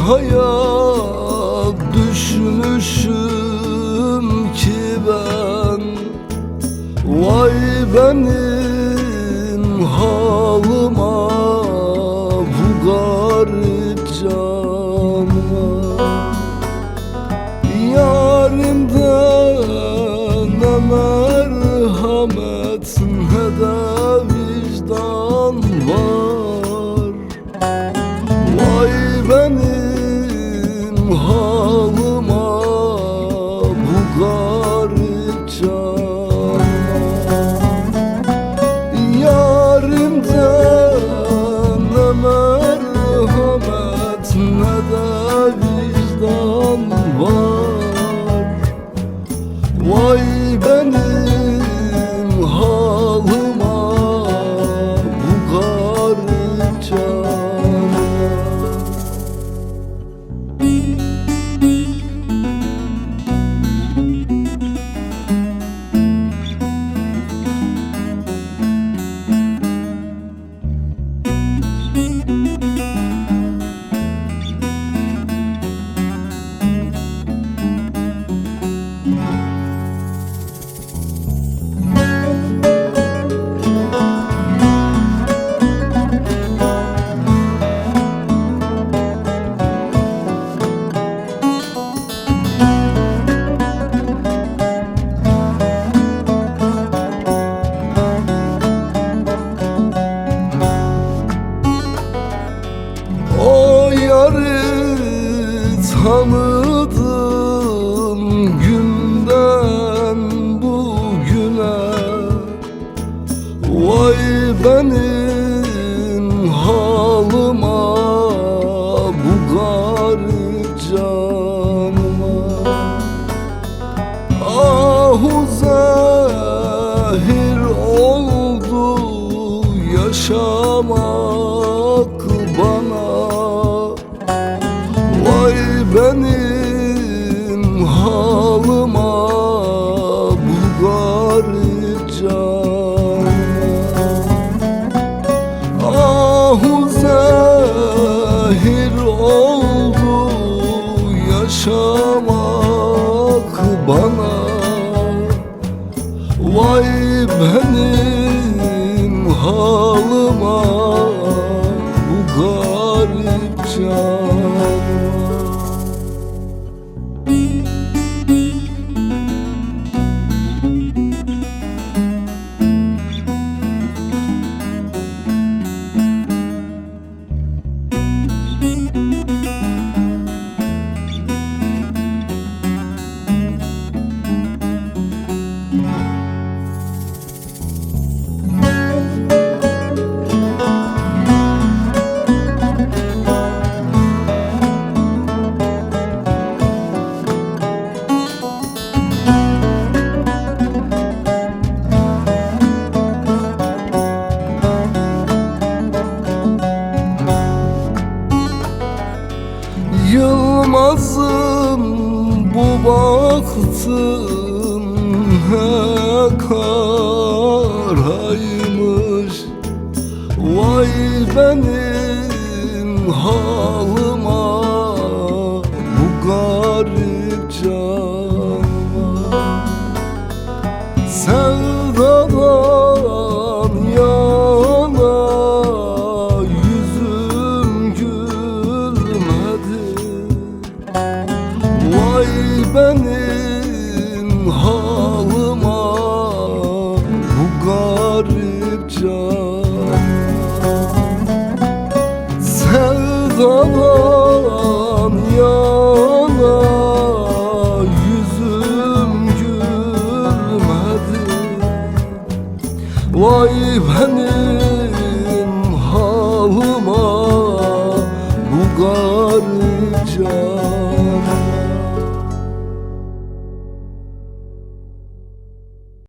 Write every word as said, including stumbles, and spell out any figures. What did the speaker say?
Hayat düşmüşüm ki ben, vay benim halıma, bu garip canıma. Yarimde ne merhamet ne de vicdan var. Vay benim halıma, bu garip canıma. Yarimde ne merhamet ne de vicdan var. Vay benim halıma, bu garip canıma. O yarı tanıdım günden bugüne. Vay benim halıma, bu garip canıma. Ahu zehir oldu yaşamak bana. Vay benim halıma, bu garip canıma. Ahu zehir oldu yaşamak bana. Vay benim halıma, bu garip canıma. Yılmazım, bu bahtım ne karaymış. Vay benim halıma, bu garip canıma. Sevdadan yana yüzüm gülmedi. Vay benim halıma, bu garip canıma. Sevdadan yana yüzüm gülmedi. Vay benim halıma, bu garip canıma.